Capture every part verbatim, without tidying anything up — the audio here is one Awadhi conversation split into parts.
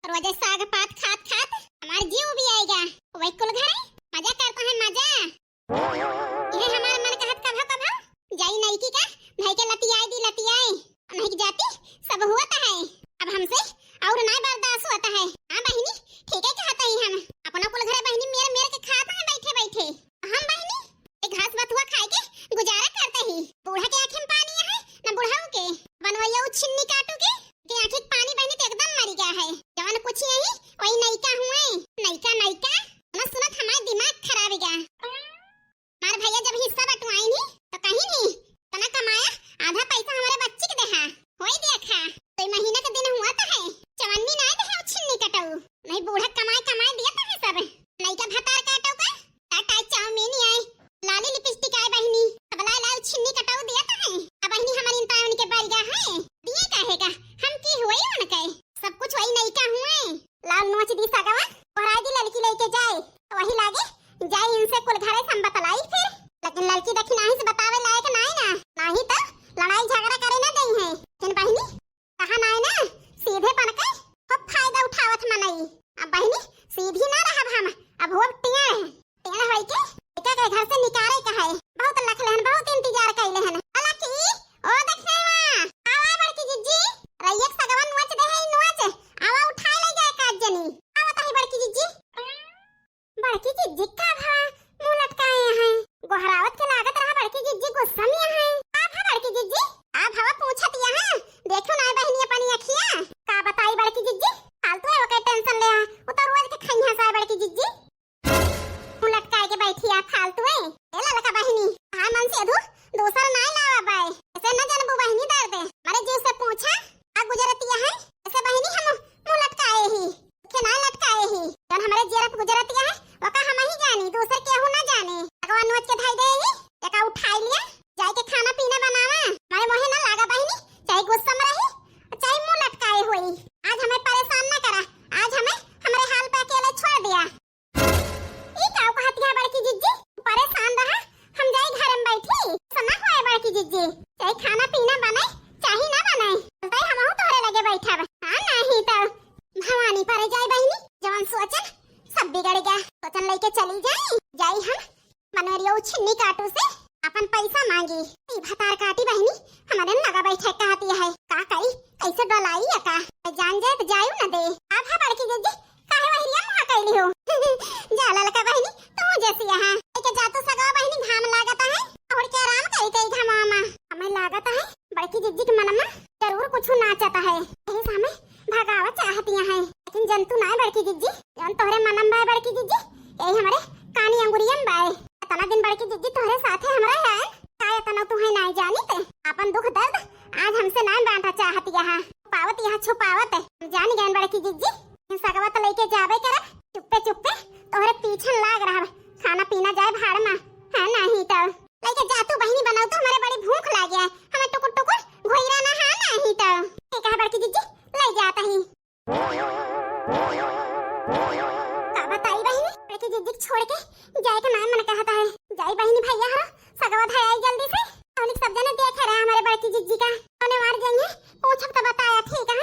रोजे साग पात खात खात हमार जीव भी आएगा। वही कुल घरे मजा करता है, मजा। यह हमार मन कहत कभो कभो जाई नईकी का धई के लतियाए दी लतियाए। नहीं जाती सब हुआ है, अब हमसे और ना बर्दाश्त होता है। हाँ बहिनी, ठीक है कहत ही हम। अपना कुल घरे बहिनी मेर मेर के खात है बैठे बैठे। हम बहिनी एक घास बथुआ खाए के गुजारा करते ही। बूढ़ा के आँखें में पानी है, न बुढ़ऊ के। बनवैया उ छिन्नी काटू के, के आँखें के पानी बहिनी तो एकदम मरी गया है। जवन कुछ यही, वही नईका हुए, नईका, नईका। ना सुनत हमार दिमाग खराब हो गया। हमार भैया जब हिस्सा बटुआई नी, तो कहीं नी, तना कमाया, आधा पैसा हमारे बच्ची के देहा। होई देखा, तो महीना के दिन हुआ तो है, चवन्नी ना देहा उ छिन्नी कटऊ। नहीं बूढ़ा कमाए कमाए दिया तो है सब। नईका भतार काटो का, टाटा चाउमीन आए, लाली लिपस्टिक आए बहिनी, अब लाए लाए छिन्नी कटाऊ दिया तो है। अब बहिनी हमारी इंता उनके बैल गया है, दिए काहे का, हम की हुई उनके, सब कुछ वही नईका हुए। लाल नोच दी सगवा, पहराई दी लड़की लेके जाए, तो वही लागे जाए इनसे कुल घरे से हम बतलाई फिर। लेकिन लड़की देखी नाही से बतावे लायक नाही ना, नाही तो लड़ाई झगड़ा करे ना दई है। लेकिन बहिनी कहा नाय ना, सीधे बन के खूब फायदा उठावत मनई। अब बहिनी सीधी ना रहब हम, अब होब टेढ़। टेढ़ होई के एका के घर से निकारे का है। बहुत लख लेहन, बहुत इंतजार कैले हन। हालांकि ओ देखने वा, आवा बड़की जिज्जी, रैयत सगवन नोच दे है नोच, आवा उठाए ले जाए काज जनी। आवा ताही बड़की जिज्जी। बड़की जिज्जी का भा मुंह लटकाए हैं? गोहरावत के लागत रहा बड़की जिज्जी गुस्सा में हैं। का भा बड़की जिज्जी? का भवा पूछत यहाँ? देखो ना बहिनी अपनी अखिया। का बताई बड़की जिज्जी? फालतू है ओके टेंशन ले आ। उ तो रोज के खइहा सा बड़की जिज्जी। मुंह लटकाए के बैठी आ फालतू है। ए ललका बहिनी, हाँ मन से अधू दूसर नाय लावा बाय। ऐसे न जनबू बहिनी दर्द। मारे जीव से पूछा, का गुजरतिया है? ऐसे बहिनी हम मुंह लटकाए ही। के ना लटकाए ही, जौन हमरे जियरा पे गुजरतिया है, ओका हम ही जानी, दूसर केहू ना जाने। अगवा नोच के धई दे ही, एका उठाई लिया, जाए के खाना पीना बनावा। मारे मोहे ना लागा बहिनी, चाहे गुस्सा में रही, चाहे मुंह लटकाए होई। आज हमें परेशान ना करा, आज हमें हमरे हाल पे अकेले छोड़ दिया। ई का कहत है बड़की जिज्जी? परेशान रहा, हम जाई घर में बैठी। ऐसा ना होए बड़की जिज्जी, चाहे खाना पीना बने, चाहे ना बने, तय हमहू तोहरे लगे बैठब। हाँ, नहीं तो भवानी परे जाए बहिनी, जवन सोचन सब बिगड़ गया। सोचन लेके चली जाई, जाई हम बनवरिया उ छिन्नी काटू से अपन पैसा मांगी। ई भतार काटी बहिनी, हमारे लगा बैठे कहती है, का करी, कैसे डोलाई या का? जान जाए तो जायू न दे। अब है बड़की जिज्जी, काहे वहिरिया मुहा कैली हो? जा ललका बहिनी, तू जैसी यहाँ। लेके जा तू सगवा बहिनी, घाम लागत है, ओढ़ के आराम करी तई घामा मा। हमें लागत है, बड़की जिज्जी के मन में जरूर कुछ नाचत है, यही से हमें भगावा चाहतिया है। लेकिन जंतु ना है बड़की जिज्जी, जौन तोहरे मन में बा बड़की जिज्जी, यही हमारे कानी अंगुरिया में बाए। इतना दिन बड़की जिज्जी तोहरे साथे हमरा है, का इतना तू है नाय जानित? अपन दुख दर्द आज हमसे नाय बांटा चाहत यहाँ, पावत यहाँ छुपावत। हम जान गए बड़की जिज्जी, इन सगवा तो लेके जाबे करब, चुप्पे चुप्पे तोहरे पीछे लाग रहब। खाना पीना जाए भाड़ में, है नहीं तो। लेके जा तू बहिनी, बनाओ तो हमारे बड़ी भूख लागे है, हमें टुकुर टुकुर घोइरा ना है नहीं तो। ठीक है बड़की जिज्जी, ले जाता ही। का बताई बहिनी, बड़की जिज्जी के छोड़ के जाए के नाय मन कहता है। जाई बहिनी भैया हो, सगवा धराई जल्दी से। तनिक सब जने देखे रहे हमारे बड़की जिज्जी का। उन्हें मार जाएंगे, पूछब तो बताया, ठीक है?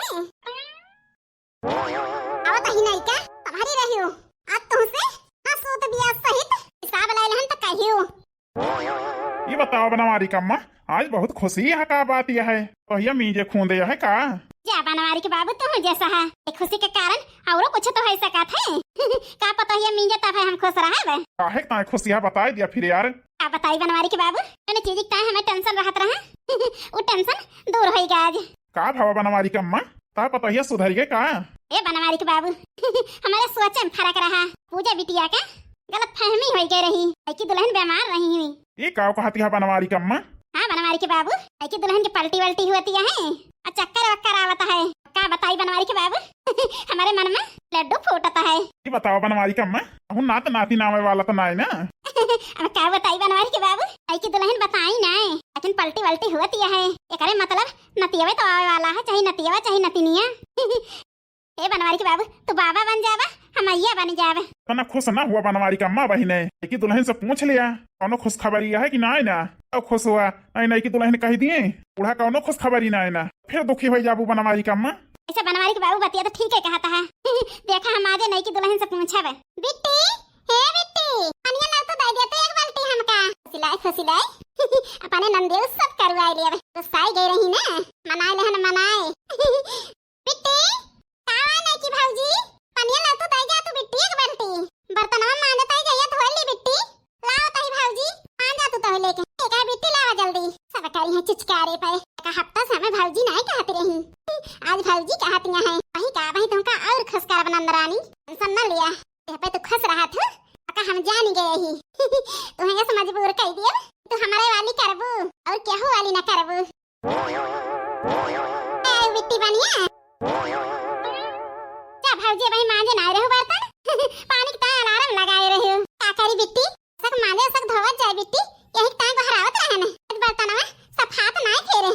आवत ही नहीं का, तुम्हारी रही हो। आज तुमसे ना सूत बियाह सहित हिसाब ले लेहन तो कहियो। ये बताओ बनवारी कम्मा, आज बहुत खुशी है, का बात यह है? कहिया मीजे खूंदे है का? जा बनवारी के बाबू, तू जैसा है, ये खुशी के कारण औरो कुछ तो है सकत है। का पता ये मीजे तब है हम खुश रहब। काहे ताए खुशिया बताई दिया फिर यार? का बताई बनवारी के बाबू, मैंने चीज ताए हमें टेंशन रहत रहा। वो टेंशन दूर होई गया आज। का भवा बनवारी कम्मा, ता पतोहिया सुधर गए का? ए बनवारी के बाबू, हमारे सोचे में फर्क रहा। पूजा बिटिया के गलत फहमी होई गई रही, ऐकी दुल्हन बीमार रही हुई। ये का कहती है बनवारी कम्मा? हाँ बनवारी के बाबू, ऐकी दुल्हन की पलटी वलटी होती है और चक्कर वक्कर आवता है। का बताई बनवारी के बाबू, हमारे मन में लड्डू फूटता है। ये बताओ बनवारी कम्मा, कहूँ नात नाती नामे वाला तो नाय ना? अब का बताई बनवारी के बाबू, ऐकी दुल्हन बताई नाय, लेकिन पलटी वलटी होती है, एकरे मतलब नतियवे तो आवे वाला है, चाहे नतियवा चाहे नतिनिया। ए बनवारी के बाबू, तू बाबा बन जावा, हम अइया बन जावे। तना खुश ना हुआ बनवारी कम्मा बहिने, ऐकी दुल्हन से पूछ लिया, कौनो खुशखबरी है कि नाय ना? अब खुश हुआ, नहीं नहीं की दुल्हन कह दिए, बूढ़ा कौनो खुशखबरी नाय ना, फिर दुखी हो जाबू बनवारी कम्मा। ऐसे बनवारी के बाबू बतिया तो ठीक है कहता है। नंद रानी, tension न लिया। यहाँ पे तू खुश रहत हो, अका हम जान गए ही। तुम्हें ऐसे मजबूर कर दिया, तू हमारे वाली करबू और केहू वाली ना करबू। ए, बिट्टी बनिया। जा भौजी, भाई मांजे ना रहो बर्तन। पानी के तार alarm लगाए रहो। का करी बिट्टी? सक मांजे सक धोवत जाए बिट्टी। यही ताई बहरावत रहे न। बर्तनवा सफात ना फेरे।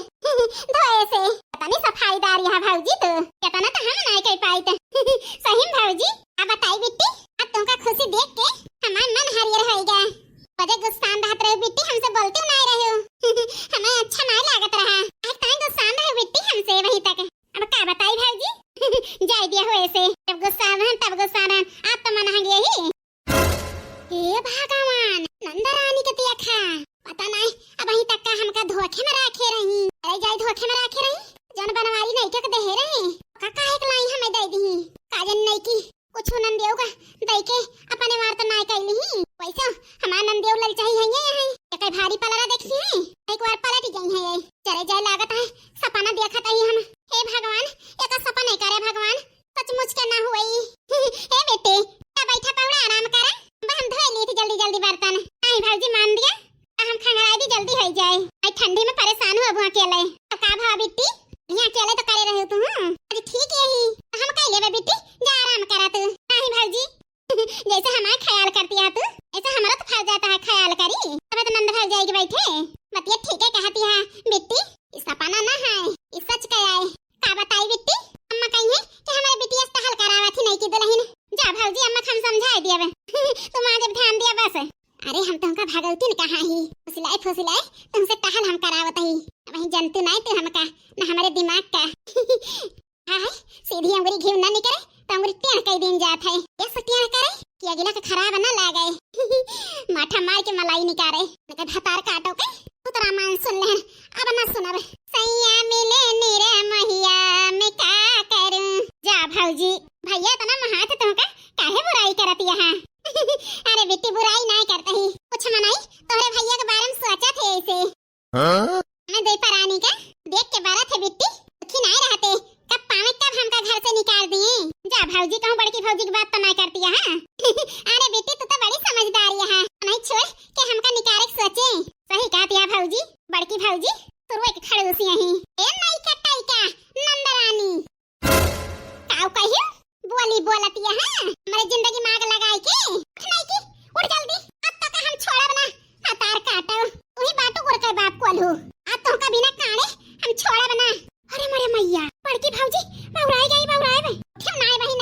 धोए से। कितनी सफाईदार यहाँ भौजी तू। कितना तो हम ना कर पाई त। सही में भौजी। अब बताई बिट्टी, अब तुमका खुशी देख के हमार मन हरियर होइगा। बड़े गुस्सान रहत रहे बिट्टी, हमसे बोलते ना रहे हो। हमें अच्छा ना लागत रहा। आज ताई गुस्सान रहे बिट्टी हमसे वहीं तक। अब का बताई भौजी? जाए दिया हो ऐसे। जब गुस्सा रहन तब गुस्सा रहन, आज तो मन हंगे ही। हे भगवान, नंद रानी के तिया खा। पता नहीं, अब वहीं तक का हमका धोखे में राखे रही। अरे जाए धोखे में राखे रही, जौन बनवारी नहीं के देहे रही। का काहे के लाई हमें दे दी? काजन नहीं की कुछ नंदियो का दई के अपने मार तो नाय कैली ही। वैसे हमार नंदियो ललचाई है ये है। एक भारी पलरा देखी है, एक बार पलट गई है ये। चले जाए लागत है, सपना देखत है हम। हे भगवान, एक सपना करे भगवान, सचमुच के ना हुई। हे बेटे, का बैठा पौड़ा आराम करा। अब हम धोए ली थी जल्दी जल्दी बर्तन। आई भौजी मान दिया, आ हम खंगराई दी जल्दी हो जाए। आई ठंडी में परेशान हो अब अकेले। तो का भवा बिट्टी, यहाँ अकेले तो करे रहे तू। हाँ? अरे ठीक यही, हम कह लेबे बिट्टी, जा आराम करा तू। आई भौजी, जैसे हमारा ख्याल करती है तू, ऐसे हमारा तो फर्ज जाता है ख्याल करी। अब तो नंद भौजाई के बैठे, बतिया ठीक है कहती है बिट्टी, ई सपना ना है, ई सच का है। का बताई बिट्टी, अम्मा कही है कि हमारे बिटिया से हल करावा थी नहीं की दुल्हन। जा भौजी, अम्मा का हम समझाए दिया बे। तुम आज अब ध्यान दिया बस। अरे हम तुमका भगौती न कहा ही, फुसिलाए फुसिलाए तुमसे टहल हम करावत ही। वही जनतू नहीं तू हमका, न हमारे दिमाग का। हाँ है, सीधी अंगुरी घी ना निकले तो अंगुरी टेढ़ कई दिन जात है। ये से टेढ़ करे कि अगला के खराब ना लागे। माठा मार के मलाई निकाले, न के भतार काटो के। उतरा मान सुन लेहन, अब ना सुनब। सैया मिले निरे महिया में का करूं। जा भौजी, भैया इतना महात तुमका काहे बुराई करत यहाँ? अरे बिट्टी बुराई ना करते ही, कुछ मनाई तोहरे भैया के बारे में सोचा थे ऐसे। हाँ? मैं दे परानी का देख के बारा थे बिट्टी, दुखी ना रहते, कब पावे कब हमका घर से निकाल दिए। जा भौजी, कहूँ बड़की भौजी की बात तो ना करती है, हाँ? अरे बिट्टी तू तो बड़ी समझदार है, नहीं छोड़ के हमका निकाले के सोचे। सही कहती है भौजी, बड़की भौजी, तुरवे के खड़ूसी यहीं। ए नाई का टाई का, नंदरानी। काऊ कहियो? बोली बोलत ये, हाँ? हमारे जिंदगी में आग लगाई के? उठ नाई की, उठ जल्दी। अब तक हम छोड़ब ना, हतार काटो। तू ही बाटू गुड़ के बाप कोल्हू। आज तो का बिना काने हम छोड़ब ना। अरे मोरे मैया, बड़की भौजी, बौराई गई, बौराई गई। उठे नाई बहिन,